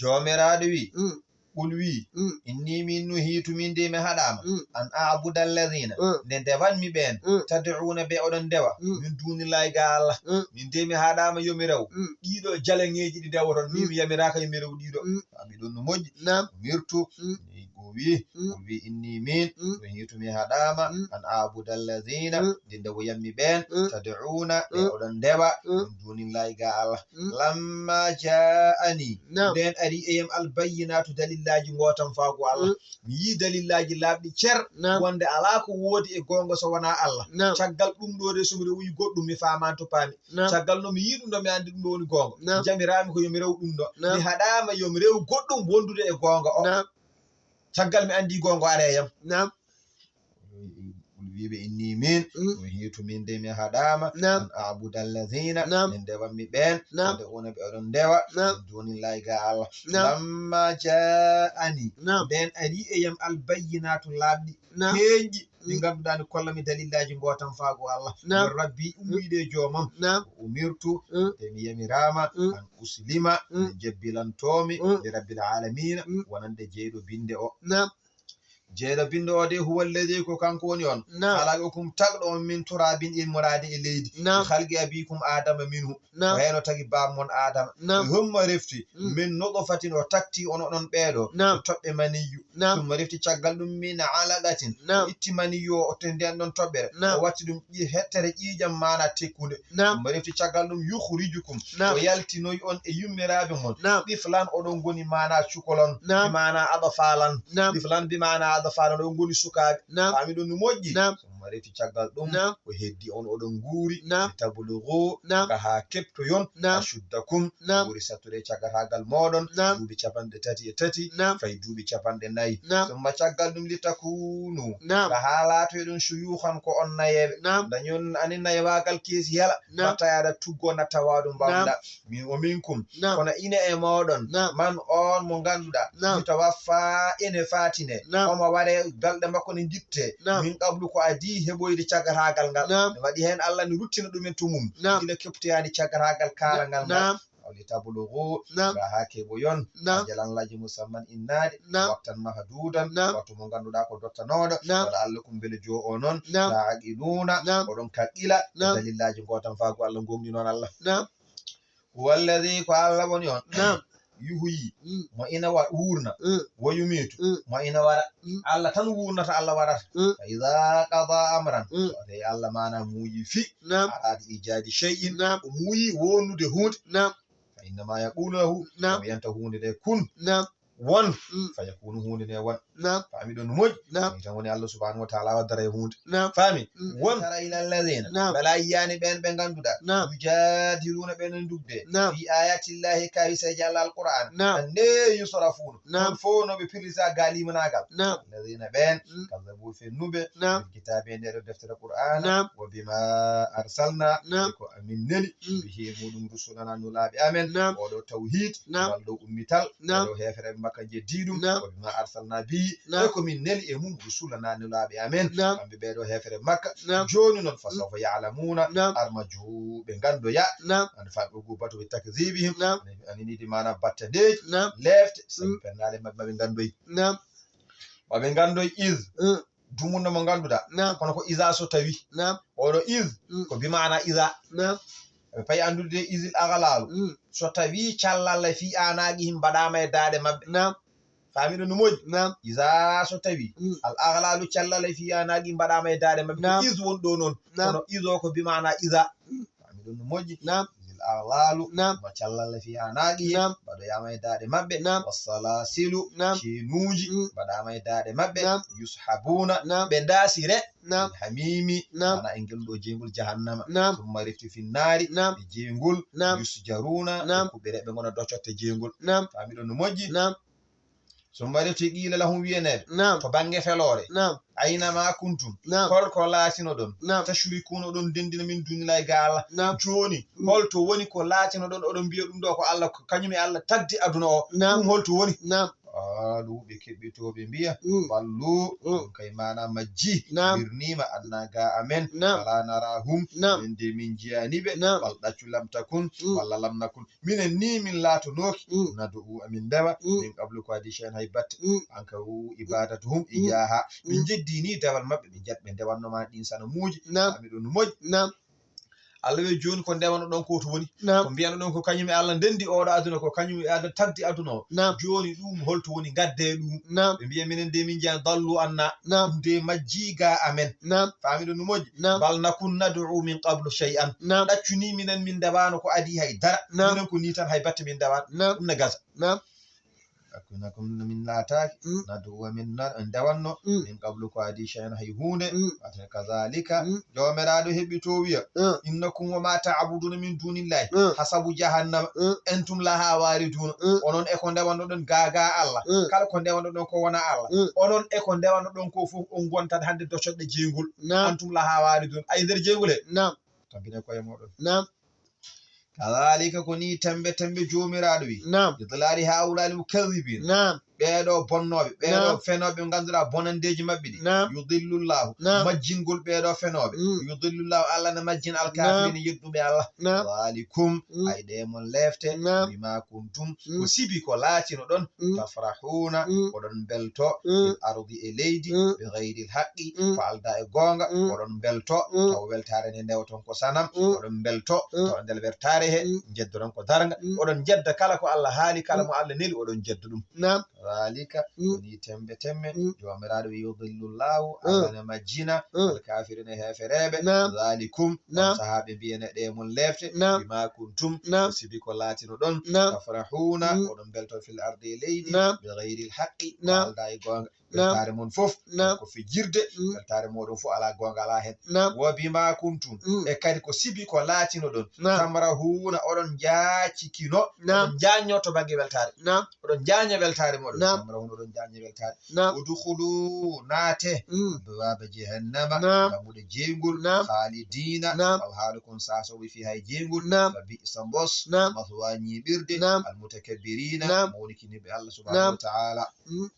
Joomiraaɗo wi, Mm. qul wi, Mm. inni min nuhiitu, min de mi haɗaama, Mm. an a'buda alladhina, Mm. nde ndewanmi ɓeen, Mm. tad'una ɓe oɗon ndewa, Mm. min dunillahi ga Allah. Mm. Min de mi haɗaama yo mi rew. Mm. Ɗiɗo jaleŋeeji ɗi ndewoton, min Mm. mi yamiraaka yo mi rew ɗiɗo. Mm. Faami ɗon no moƴƴi. Naam. Umirtu, Mm. ni o wi, Mm. o wi inni min, Mm. nuhiitu mi haɗaama, Mm. an a'buda alladhina, Mm. nde ndewoyanmi ɓeen, Mm. tad'una, ɓe Mm. oɗon ndewa, Mm. min dunillahi ga Allah. Mm. Lamma ja'ani, Naam. nden ari e yam albayyinatu, dalillaaji gootanfaagu Allah. Mm. Mi yii dalillaaji laaɓɗi cer, Naam. wonde alaa ko woodi e goonga so wonaa Allah. Naam. Caggal ɗum ɗo de, so mi rewoyi goɗɗum, mi faamaani to paami. Naam. Caggal no mi yii ɗum ɗo, mi anndi ɗum ɗo woni goonga. Naam. Jamiraami ko yo mi rew ɗum ɗo. Naam. Mi haɗaama yo mi rew goɗɗum wondude e goonga o. Naam. Caggal mi anndi goonga o are e yam. Naam. Wiiɓe inni min, Mm. mi hiitu min de mi haɗaama, Naam. an a'buda alladhina, Naam. min ndewanmi ɓeen, Naam. tad'una ɓe oɗon ndewa, Naam. min dunillahi ga Allah. Naam. Lamma ja'ani, Naam. nden ari e yam albayyinatu laaɓɗi, Naam. peeñɗi, ɗi Mm. ngannduɗaa ni kolla mi dalillaaji gootanfaagu Allah. Naam. Min rabbi ummiiɗe joomam. Naam. Umirtu, Mm. de mi yamiraama, Mm. an uslima, Mm. mi jebbilantoomi, Mm. li rabbil alamina, Mm. wonande jeyɗo binde o. Naam. Jeyɗo binde o de, huwa alladhi, ko kanko woni on. Naam. Khalaqakum, tagɗo on, min turabin, immorade e leydi. Naam. Bi khalqi abikum Adama minhu. Naam. Ko heen o tagi baaba mon Adama. Naam. Hommo refti, Mm. min nutfatin, o takti on oɗon ɓeeɗo. Naam. Toɓɓe maniyyu. Naam. Summa refti caggal ɗum min alaqatin. Naam. O itti maniyyu o, o tendi en ɗon toɓɓere. Naam. O watti ɗum ƴi-, hettere ƴiiƴam, maana tekkunde. Naam. Summa refti caggal ɗum yukhrijukum. Naam. O yaltinoy on e yummiraaɓe mon. Naam. Tiflan, oɗon ngoni maana cukolon. Naam. Bi maana adfalan. Naam. Tiflan bi maana adfalan, oɗon ngoni sukaaɓe. Naam. Faami ɗum no moƴƴi. Naam. Summa refti caggal ɗum Naam. o heddi on oɗon nguuri. Naam. Li tablughu Naam. ka haa keɓtoyon Naam. ashuddakum. Naam. Nguuri sattude e caggataagal mooɗon. Naam. Duuɓi capanɗe tati e tati. Naam. Fay duuɓi capanɗe nayi. Naam. Summa caggal ɗum li takunu. Naam. Ka haa laatoyɗon shuyukhan ko on nayeeɓe. Naam. Dañon ani nayewaagal keesi hela. Naam. Batta yaada tuggo natta waadu mbamɗa. Naam. Min o minkum. Naam. Kono ina e mooɗon. Naam. Man on mo ngannduɗaa. Naam. Yutawaffa ene faatine. Naam. Omo ware balɗe makko ne ngitte. Naam. Min qablu ko adii heɓoyde caggataagal ngal. Naam. Ne waɗi heen Allah ne ruttina ɗumen to mum. Naam. Gila keɓtoyaani caggataagal kaarangal ngal. Naam. Aw li tablughu Naam. ka haa keɓoyon. Naam. Ajalan laaji musamman innaade. Naam. Waktan mahdudan. Naam. Waktu mo ngannduɗaa ko dottanooɗo. Naam. Wala Allah kum mbele jo o noon. Naam. Ta'qiluna. Naam. Oɗon kaqqila. Naam. Dalillaaji gootanfaagu Allah, ngoongɗi noon Allah. Naam. Huwa alladhi, ko Allah woni on. Naam. Yuhyi, Mm. mo ina wa-, wuurna. Mm. Wa yumiitu, Mm. mo ina wara. Mm. Allah tan wuurnata, Allah warata. Mm. Fa idha qada amran, Mm. so tawi Allah maana muuyi fi, Naam. arada ijadi shay'in, Naam. o muuyi wonnude huunde. Naam. Fa innama yaqulu lahu, Naam. o wiyanta huunde nde kun. Naam. Won, Mm. fa yakunu, huunde nde won. Naam. Faami ɗon no moƴƴi. Naam. Ɗum tan woni Allah subhanahu wa ta'ala waddata e huunde. Naam. Faami? Mm. Won. Tara ila alladhina. Naam. Bala yiyaani ɓeen ɓe ngannduɗaa. Naam. Yujadiluna, ɓeen no ndugde. Naam. Fi ayatillahi, kawiseeje Allah Alqur'an. Naam. Anne yusrafuna. Naam. Ɗum fof no ɓe pirlita gaa limanaagal. Naam. Alladhina ɓeen. Mm. Kadhabu, fennuɓe. Naam. Bil kitabi, e nder deftere Qur'ana. Naam. Wa bima arsalna. Naam. E ko amin neli. Mm. Bihi, e muɗum, rusulana, nulaaɓe amen. Naam. Oɗo tawhid. Naam. Ngal ɗo ummital. Naam. Ɓeɗo heefere Makka jeddi ɗum. Naam. Wa bima arsalna bihi. Naam. E ko min neli e mum rusulana, nulaaɓe amen. Naam. Kamɓe ɓeɗo heefere Makka. Naam. Jooni noon, fa Mm. sawfa ya'lamuna. Naam. Armaju ɓe nganndoya. Naam. An fa ɓe gubatu bi takdhibihim. Naam. Ani nidi maana batta deeji. Naam. Lefte, sabi Mm. pennaale maɓɓe maɓe nganndoy. Naam. Maɓe nganndoy iz. Mm. Dumunna mo ngannduɗaa. Naam. Kono ko iza so tawi. Naam. Oɗo iz Mm. ko bi maana iza. Naam. Ɓe payi anndude de isil aghlalu. Mm. So tawi callale fi anaqihim mbaɗaama e daaɗe maɓɓe. Naam. Faamiɗon no moƴƴi? Naam. Iza so tawi. Mm. Al aghlalu callale fi anaqihim mbaɗaama e daaɗe maɓɓe. Naam. Ko is won ɗo noon. Naam. Kono izo ko bi maana iza. Mm. Faamiɗon no moƴƴi? Naam. Isil aghlalu. Naam. Ma callale fi anaqihim. Naam. Mbaɗoyaama e daaɗe maɓɓe. Naam. Wassalasilu. Naam. Ceenuuji. Mm. Mbaɗaama e daaɗe maɓɓe. Naam. Yushabuna. Naam. Ɓe daasire. Naam. Bil hamimi. Naam. Maana e ngel ɗo jeyngol jahannama. Naam. Summa refti fi naari. Naam. E jeyngol. Naam. Yusjaruna. Naam. E kuɓɓere ɓe ngona docotte jeyngol. Naam. Faamiɗon no moƴƴi? Naam. Summa refti qila lahum wiyeneede. Naam. To bannge feloore. Naam. Ayna ma kuntum. Naam. Hol ko laatinoɗon. Naam. Tashrikuna oɗon ndenndina min dunillahi ga Allah. Naam. Jooni, mm, hol to woni ko laatinoɗon oɗon mbiya ɗum ɗo ko Allah, ko kañum e Allah tagdi aduna o. Naam. Ɗum hol to woni? Naam. Qaalu, ɓe keɓɓitoo ɓe mbiya, mm, ballu, mm, ɗum kay maana majji, naam, wirniima anna ga amen, naam, wala narahum, naam, min de min njiyaani ɓe, naam, bal ɗaccu lam takun, mm, walla lam nakun, minen ni min laatonooki, mm, nad'u amin ndewa, mm, min qablu ko adii shay'an hay batte, mm, an ka wu ibadatuhum, mm, iyaha, min, mm, njeddii ni dewal maɓɓe, ɓe njet-, ɓe ndewanno ma ɗin sanamuuji, naam, haa miɗon moƴƴi. Naam. Allah wi jooni ko ndewanoɗon ko to woni. Naam. Ko mbiyanoɗon ko kañum e Allah ndenndi oɗo aduna, ko kañum e Allah tagdi aduna o. Naam. Jooni ɗum holto woni? Ngadde ɗum. Naam. Ɓe mbiya minen de min njiyan dallu anna. Naam. Ɗum de majji ga amen. Naam. Faamiɗon no moƴƴi? Naam. Bal nakun nad'u min qablu shay'an. Naam. Ɗaccu ni minen min ndewano ko adii hay dara. Naam. Minen ko ni tan hay batte min ndewano. Naam. Ɗum na gasa. Naam. Hakkunde kun min laataaki, mm, nad'u wa min na-, en ndewanno, mm, min qablu ko adii shay'an hay huunde, mm, wata kazalika, mm, Joomiraaɗo heɓi to wiya, mm, innakum wa ma ta'buduna min dunillahi, mm, hasabu jahannama, mm, entum laha wariduna, mm, onon e ko ndewanoɗon ga ga Allah, mm, kala ko ndewanoɗon ko wona Allah, mm, onon e ko ndewanoɗon ko fof on ngontat hannde docoɗɗe jeyngol, naam, antum laha waridun, ay nder jeyngol he, naam, tampine koye moɗon. Naam. Kadhalika, ko ni tembe tembe Joomiraaɗo wi. Naam. Idlali haulal mukadhibin. Naam. Ɓeeɗo bonnooɓe, ɓeeɗo, naam, fenooɓe ɓe ngannduɗaa bonandeeji maɓɓe ɗi. Naam. Yudillullahu. Naam. Majjingol ɓeeɗo fenooɓe. Mm. Yudillullahu, Allah ne majjina alkafirina, naam, yedduɓe Allah. Naam. Dhalikum, mm, ay ɗe mon lefte, naam, bima kuntum, mm, ko sibi ko laatinoɗon, mm, tafrahuna, mm, oɗon belto, mm, fil ardi, e leydi, mm, bi ghayril haqqi, mm, ko alda e goonga, mm, oɗon belto, mm, taw weltaare nde ndewaton ko sanam, mm, oɗon belto, mm, taw ndel wertaare he, mm, njeddoton ko darnga, mm, oɗon njedda kala ko Allah haali, kala, mm, mo Allah neli, oɗon njedda ɗum. Naam. Dhalika, mm, woni tembe tembe, mm, Joomiraaɗo wi yudillullahu, mm, Allah ne majjina, mm, alkafirina, heefereeɓe, naam, dhalikum, naam, on sahaa ɓe mbiyene ɗe mon lefte, naam, bima kuntum, naam, ko sibi ko laatinoɗon, naam, tafrahuna, mm, oɗon belto fil ardi e leydi, naam, bi ghayril haqqi, ko, naam, alda e goonga. Naam. Weltaare mon fof, naam, ko fijirde, mm, weltaare moɗon fof alaa goonga, alaa heen. Naam. Wa bima kuntum, mm, e kadi ko sibi ko laatinoɗon, naam, tamrahuna, oɗon njaacikino, naam, oɗon njañño to bannge weltaare. Naam. Oɗon njañña weltaare moɗon, naam, tamrahuna, oɗon njañña weltaare. Naam. Udkhulu, naate, mm, abwaba jahannama, naam, dammuɗe jeyngol, naam, khalidina, naam, alhaali kon sasoɓe fi hay jeyngol, naam, fa bi'sa mbos, naam, maswa ñiiɓirde, naam, almutakabbirina, naam, mawnikiniɓe Allah subhanahu, naam, wa ta'ala. Mm.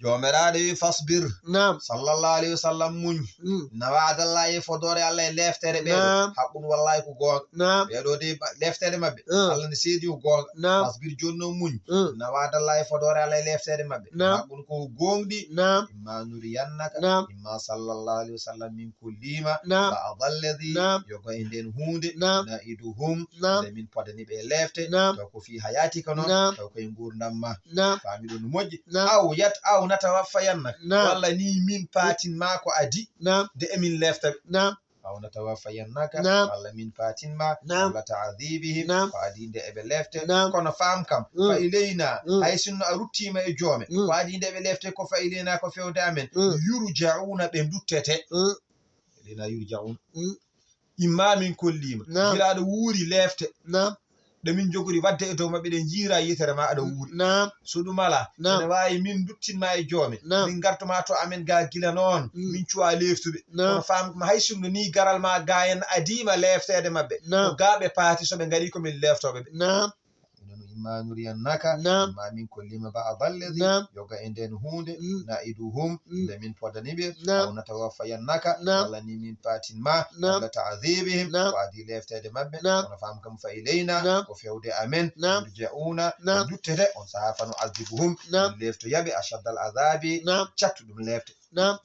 Joomiraaɗo wi fasbir. Naam. Sallallahu alayhi wa sallam muñ. Mm. Inna wa'dallahi, fodoore Allah e leftere ɓeeɗo. Naam. Haqqun, wallahi ko goonga. Naam. Ɓeeɗo de ba-, leftere maɓɓe. Mm. Allah ne seedi ko goonga. Naam. Fasbir, jooni noon muñ. Mm. Inna wa'dallahi, fodoore Allah e leftere maɓɓe. Naam. Haqqun, ko goonɗi. Naam. Imma nuriyannaka. Naam. Imma sallallahu alayhi wa sallam min kullima. Naam. Ba'da alladhi. Naam. Yoga e nden huunde. Naam. Na'iduhum. Naam. Nde min podani ɓe e lefte. Naam. Taw ko fi hayatika noon. Naam. Taw koye nguurndam ma. Naam. Faamiɗon no moƴƴi? Naam. Aw yat-, aw natawaffayannaka. Naam. Walla ni min paatin ma ko adi. Naam. Nde emin lefta ɓe. Naam. Aw natawaffayannaka. Naam. Walla min paatin ma. Naam. Walla ta'adhibihim. Naam. Ko adi nde eɓe lefte. Naam. Kono faam kam. Mm. Fa ilayna. Mm. Hay sinno a ruttiima e joome. Mm. Ko adi nde eɓe lefte ko fa ilayna, ko fewde amen. Mm. Yurja'una, ɓe duttete. Mm. Ilayna yurja'un. Mm. Imma min kolliima. Naam. Gila aɗa wuuri lefte. Naam. Ɗe min jogori waɗde e dow maɓɓe, ɗe njiira yitere ma aɗa wuuri. Naam. So ɗum alaa, naam, ene waawi min nduttin ma e joome. Naam. Min ngartu ma to amen ga gila noon. Mm. Min cuwa leftuɓe. Naam. Kono faam ko hay sinno ni garal ma ga en adiima lefteede maɓɓe. Naam. Ko ga ɓe paati so ɓe ngari ko min leftooɓe ɓe. Naam. Enen imma nuriyannaka, naam, imma min kolliima ba'da alladhi, naam, yoga e nden huunde, mm, na'iduhum, mm, nde min podani ɓe, naam, aw natawaffayannaka, naam, walla ni min paatin ma, naam, qabla ta'dhibihim, naam, ko adi lefteede maɓɓe, naam, kono faam kam fa ilayna, naam, ko fewde amen, naam, yurja'una, naam, ɓe duttete, on sahaa fa nu'adhibuhum, naam, min leftoya ɓe ashaddal adhabi, naam, cattuɗum lefte. Naam.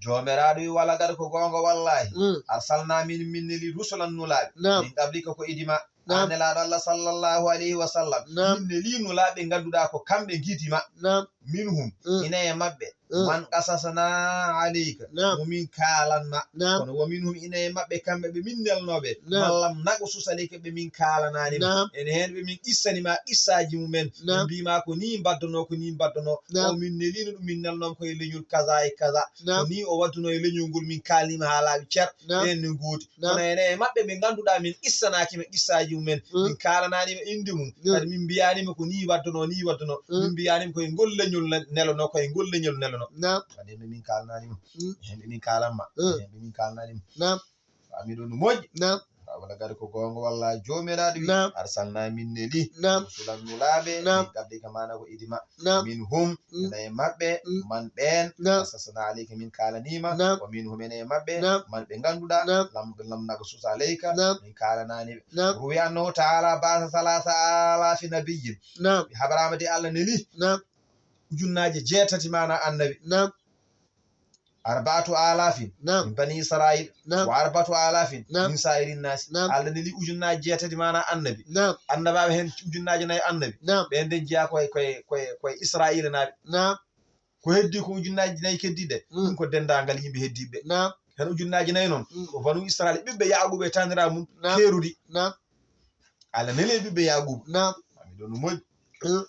Joomiraaɗo wi, "Wala gada ko goonga, wallaahi." Mm. "Arsalnaa, min, min neli rusulan nulaaɓe. Naam. Min qablika ko idi ma." Naam. An Nelaaɗo Allah sallallahu alayhi wa sallam. Naam. Min neli nulaaɓe ngannduɗaa ko kamɓe ngidi ma. Naam. "Minhum," mm, ina e maɓɓe, mm, "man qasasnaa alayka," naam, mo min kaalan ma. Naam. "Kono wa minhum," ina e maɓɓe kamɓe ɓe min nelnooɓe, naam, "man lam naqsus alayka," ɓe min kaalanaani ma. Naam. Ene heen ɓe min qissani ma qissaaji mumen. Naam. Min mbii ma ko nii mbaɗdono, ko nii mbaɗdono. Naam. O min neliino ɗum, min nelnooma ko e leñol kaza e kaza. Naam. Ko nii o waɗduno e leñol ngol, min kaalniima haalaaji cer. Naam. Ɓeen ne ngoodi. Naam. Kono ene e maɓɓe ɓe ngannduɗaa min qissanaaki ma qissaaji mumen. Mm. Min kaalanaani ma innde mum. Mm. Kadi min mbiyaani ma ko nii waɗduno, nii waɗduno. Mm. Min mbiyaani ma ko e ngol leñol ne-, nelono, ko e ngol leñol nelono. Naam. Kadi ɓe min kaalanaani ma. Mm. Heen ɓe min kaalan ma. Mm. Heen ɓe min kaalanaani ma. Naam. Faami ɗon no moƴƴi. Naam. Wala gari ko goonga walla Joomiraaɗo wi, naam, "Arsalnaa min neli, naam, rusulan nulaaɓe, naam, min qablika maana ko idi ma." Naam. "Minhum," mm, ene e maɓɓe, mm, man ɓeen, naam, "qasasnaa alayka," min kaalanii ma. Naam. "Wa minhum," ene e maɓɓe, naam, man ɓe ngannduɗaa, naam, "lam, lam naqsus alayka," naam, min kaalanaani ɓe. Naam. Ruwiya annahu ta'ala ba'asa salaasa alaafi nabiyyin. Naam. Habaraama de Allah neli, naam, ujunnaaje jeetati maana annabi. Naam. Arba'atu alafin, naam, min bani Israil, naam, wa arba'atu alafin, naam, min sa'iri nnasi. Naam. Allah neli ujunnaaji jeetati maana annabi. Naam. Annabaaɓe heen ujunnaaji nayi annabi. Naam. Ɓeen nden jeyaa koye, koye, koye, koye Israila naaɓe. Naam. Ko heddi ko ujunnaaji nayi keddiiɗe, mm, ɗum ko denndaangal yimɓe heddiiɓe. Naam. Heen ujunnaaji nayi noon, mm, ko banu Israil, ɓiɓɓe Yaaquuba e taaniraaɓe mum, naam, keerori. Naam. Allah neli ɓiɓɓe Yaaquuba. Naam. Faami ɗon no moƴƴi. Mm.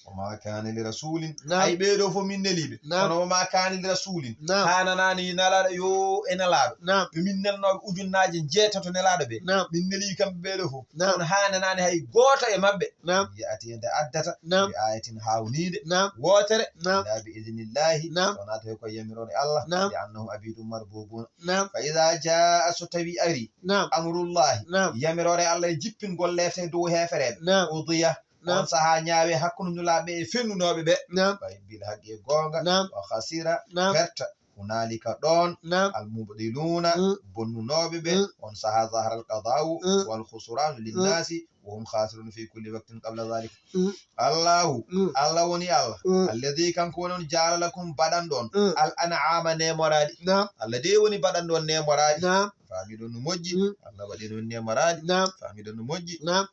Wa ma kana li rasulin. Naam. Ay, ɓee ɗoo fof min neli ɓe. Naam. Kono wa ma kana li rasulin. Naam. Haananaani nelaaɗo yo e nelaaɗo. Naam. Ɓe min nelnooɓe ujunnaaje jeetato nelaaɗo ɓe. Naam. Min neli kamɓe ɓee ɗoo fof. Naam. Kono haananaani hay gooto e maɓɓe. Naam. Ya'ti nde addata. Naam. Bi ayatin hawniinde. Naam. Wootere. Naam. Illa bi idnillahi. Naam. So wonaa tawi ko yamiroore Allah. Naam. Li annahum abidun marbubun. Naam. Fa iza jaa, so tawi ari. Naam. Amrullahi. Naam. Yamiroore Allah e jippingol lefte dow heefereɓe. Naam. Qudiya. Naam. On sahaa ñaawe hakkunde nulaaɓe e fennunooɓe ɓe. Naam. Bay bil haqqi e goonga. Naam. Wa khasira. Naam. Perta. Hunaalika ɗoon. Naam. Al mubdiluuna. Mm. Bonnunooɓe ɓe. Mm. On sahaa zahara al qadaa'u, mm, wal khusraanu, mm, linnaasi. Wa hum khasirun fi kulli waqtin qabla dhalik. Mm. Allahu, mm, Allah woni Allah. Mm. Alladhi, kanko woni on, ja'ala lakum, baɗanɗo on, mm, al an'ama, neemoraaɗi. Naam. Allah de woni baɗanɗo on neemoraaɗi. Naam. Faami ɗon no moƴƴi. Mm. Allah waɗi on neemoraaɗi. Naam. Faami ɗon no moƴƴi. Naam.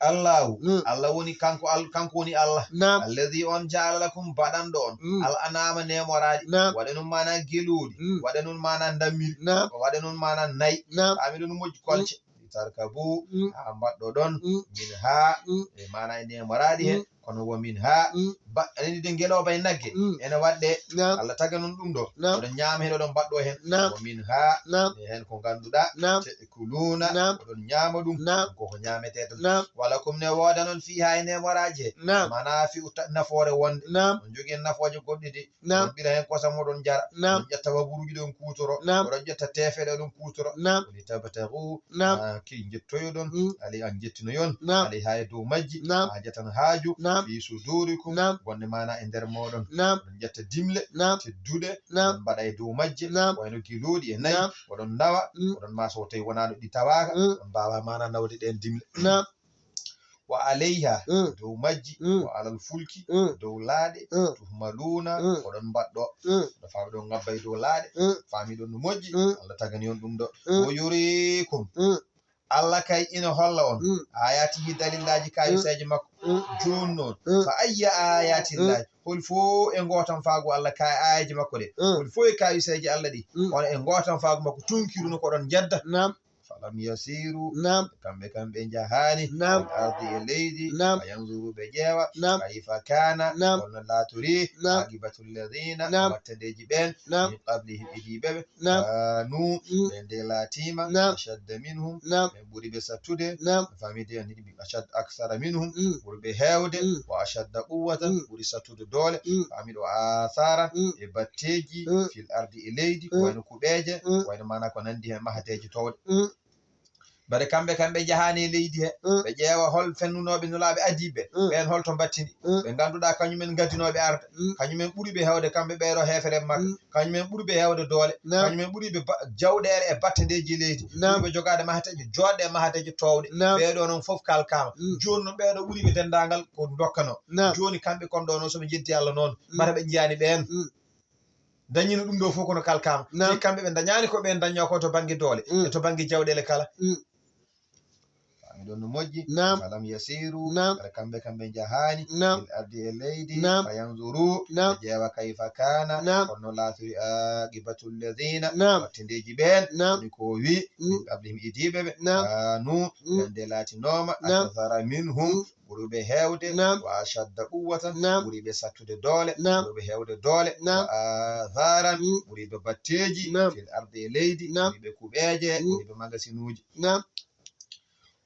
Allahu, mm, Allah woni kanko, al-, kanko woni Allah. Naam. Alladhi, on, ja'ala lakum, baɗanɗo on, mm, al an'ama, neemoraaɗi. Naam. Waɗa non maana gelooɗi. Mm. Waɗa non maana ndammiri. Naam. Waɗa non maana nayi. Naam. Faami ɗon no moƴƴi kolce. Mm. Litarkabu, mm, haa mbaɗɗoɗon, mm, minha, mm, e maana e neemoraaɗi he, mm, kono wa minha, mm, ba-, enen de ngelooba e nagge, mm, ene waɗde. Naam. Allah taganon ɗum ɗo. Naam. Oɗon ñaama heen, oɗon mbaɗɗo heen. Naam. Wa minha, naam, e heen ko ngannduɗaa, naam, ta'kuluna, naam, oɗon ñaama ɗum, naam, ko ko ñaametee tan. Naam. Wala kum ne wooda noon fiha e neemoraaji he. Naam. Maana fi utta nafoore wonde. Naam. On njogii heen nafooje goɗɗe de. Naam. Oɗon ɓira heen kosam, oɗon njara. Naam. Oɗon ƴetta waburuuji, ɗon kuutoro. Naam. Oɗon ƴetta teefeɗe, oɗon kuutoro. Naam. Woni tabtagu, naam, haa key njettoyoɗon, mm, alay, an njettinoyon, naam, alay, haa e dow majji, naam, haajatan, haaju, naam, fi sudurikum, naam, wonde maana e nder mooɗon. Naam. Oɗon ƴetta dimle, naam, tedduɗe, naam, oɗon mbaɗa e dow majje, naam, wayno gelooɗi e nayi, naam, oɗon nawa, mm, oɗon ma so tawi wonaano ɗi tawaaka, mm, on mbaawaa maana nawde ɗeen dimle. Naam. Wa alayha, mm, dow majji, mm, wa alal fulki, mm, dow laaɗe, mm, tuhmaluuna, mm, oɗon mbaɗɗo. Mm. Ɗo faami ɗon ngabba e dow laaɗe, mm, faami ɗon no moƴƴi, mm, Allah tagani on ɗum ɗo. Mm. Wa yurikum, mm, Allah kay ina holla on, mm, ayatihi, dalillaaji, mm, kayiseeje makko. Mm. Jooni noon, mm, fa ayya ayatillahi, mm, holi fof e gootan faago Allah ka e aayeeje makko ɗe, mm, holi fof e kayiseeje Allah ɗi, mm, on e gootan faago makko tunkiruno ko ɗon njedda. Naam. Falam yasiru, naam, kamɓe, kamɓe njahaani, naam, fil ardi, e leydi, naam, fa yanzuru, ɓe ƴeewa, naam, kayfa kana, naam, holno laatori, naam, aqibatu alladhina, naam, wattandeeji ɓeen, naam, min qablihim, idiiɓe ɓe, naam, kanu, mm, ɓe nde laatiima, naam, ashadda minhum, naam, ɓe ɓuri ɓe sattude, naam, famide on hiɗi ashad-, aksara minhum, mm, ɓuri ɓe heewde, mm, wa ashadda quwwatan, mm, ɓuri sattude doole, mm, faami ɗo, asaran, mm, e batteeji, mm, fil ardi, e leydi, mm, wayno kuɓeeje, mm, wayno maana ko nanndi heen mahateeje toowɗe. Mm. Bare kamɓe, kamɓe njahaani e leydi he, mm, ɓe ƴeewa hol fennunooɓe nulaaɓe adiiɓe, mm, ɓeen holto mbattini, mm, ɓe ngannduɗaa kañumen ngadinooɓe arde, mm, kañumen ɓuri ɓe heewde kamɓe ɓeeɗo heefere Makka, mm, kañumen ɓuri ɓe heewde doole, naam, kañumen ɓuri ɓe ba-, jawɗeere e battandeeji leydi, naam, ɓuri ɓe jogaade mahateeje, jooɗde e mahateeje toowɗe, naam, ɓeeɗo noon fof kalkaama, mm, jooni noon ɓeeɗo ɓuri ɓe denndaangal ko ndokkanoo, naam, jooni kamɓe kon ɗo noon so ɓe njeddi Allah noon, mm, mbata ɓe njiyaani ɓeen. Mm. dañino ɗum ɗo fof kono kalkaama. Naam. Te kamɓe ɓe dañaani ko ɓen daññoo ko to bannge doole, mm, e to bannge jawɗeele kala. Mm. Faami ɗon no moƴƴi. Naam. Falam yasiru. Naam. Kala kamɓe, kamɓe njahaani. Naam. Fil ardi e leydi. Naam. Fayanzuru. Naam. Ɓe ƴeewa kayfa kana. Naam. Kono laatiri aqibatu alladhina. Naam. Wattindeeji ɓeen. Naam. Woni ko wi. Mm. Min qablihim idiiɓe ɓe. Naam. Kanu. Mm. Ɓen de laatinooma. Naam. Akthara minhum. Mm. Ɓuri ɓe heewde. Naam. Wa ashadda quwwatan. Naam. Ɓuri ɓe sattude doole. Naam. Ɓuri ɓe heewde doole. Naam. Wa atharan. Mm. Ɓuri ɓe batteeji. Naam. Fil ardi e leydi. Naam. Ɓuri ɓe kuɓeeje. Mm. Ɓuri ɓe magasinuuji. Naam.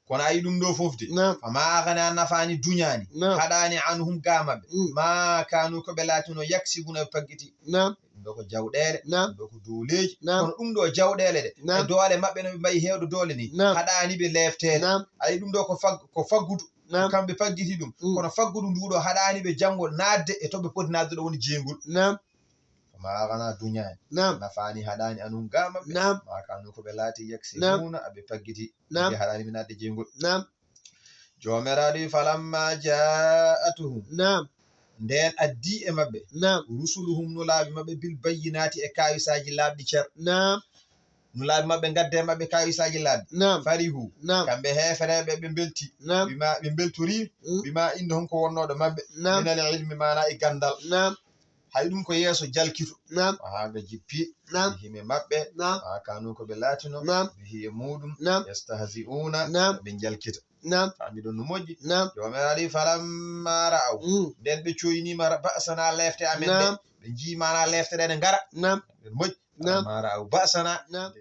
Kono ayi ɗum ɗo fof de. Naam. Fama aghna nafaani duñaani. Naam. Haɗaani anhum ga maɓɓe. Mm. Ma kanu ko ɓe laatino yaksibuna ɓe paggiti. Naam. Ɗum ɗo ko jawɗeele. Naam. Ɗum ɗo ko dooleeji. Naam. Kono ɗum ɗo jawɗeele ɗe. Naam. E doole maɓɓe no ɓe mbayi heewde doole ni. Naam. Haɗaani ɓe leefteede. Naam. Ayi ɗum ɗo ko fag-, ko faggudu. Naam. Ko kamɓe paggiti ɗum. Mm. Kono faggudu ndu ɗo haɗaani ɓe janngo naatde e to ɓe poti naatde ɗo woni jeeyngol. Naam. Fama aghna duñaani. Naam. Nafaani haɗaani anhum ga maɓɓe. Naam. Ma kanu ko ɓe laati yaksibuna aɓe paggiti. Naam. Ɓe haɗaani ɓe naatde jeeyngol. Naam. Joomiraaɗo wi, "Falamma jaa'atuhum." Naam. Ndeen addi e maɓɓe. Naam. Rusuluhum nulaaɓe maɓɓe bil bayyinaati e kaawisaaji laaɓɗi cer. Naam. Nulaaɓe maɓɓe ngadde e maɓɓe kaawisaaji laaɓɗi. Naam. Farihu. Naam. Kamɓe heefereeɓe ɓe mbelti. Naam. Bima ɓe mbeltori. Mm. Bima innde honko wonnooɗo maɓɓe. Naam. Minal ilmi maana e ganndal. Naam. Hay ɗum ko yeeso jalkito. Naam. Haa nga jippi. Naam. Bihim e maɓɓe. Naam. Ma kanu ko ɓe laatino. Naam. Bihi e muɗum. Naam. Yastahzi'una. Naam. Ɓe jalkita. Naam. Faami ɗon no moƴƴi. Naam. Joomiraaɗo wi, "Falamma ra'aw." Mm. Nden ɓe coyniima ra-, ba'sana lefte amen ɗe. Naam. Ɓe njii maana lefte ɗe ne ngara. Naam. Ɗen moƴƴi. Naam. "Falamma ra'aw ba'sana." Naam.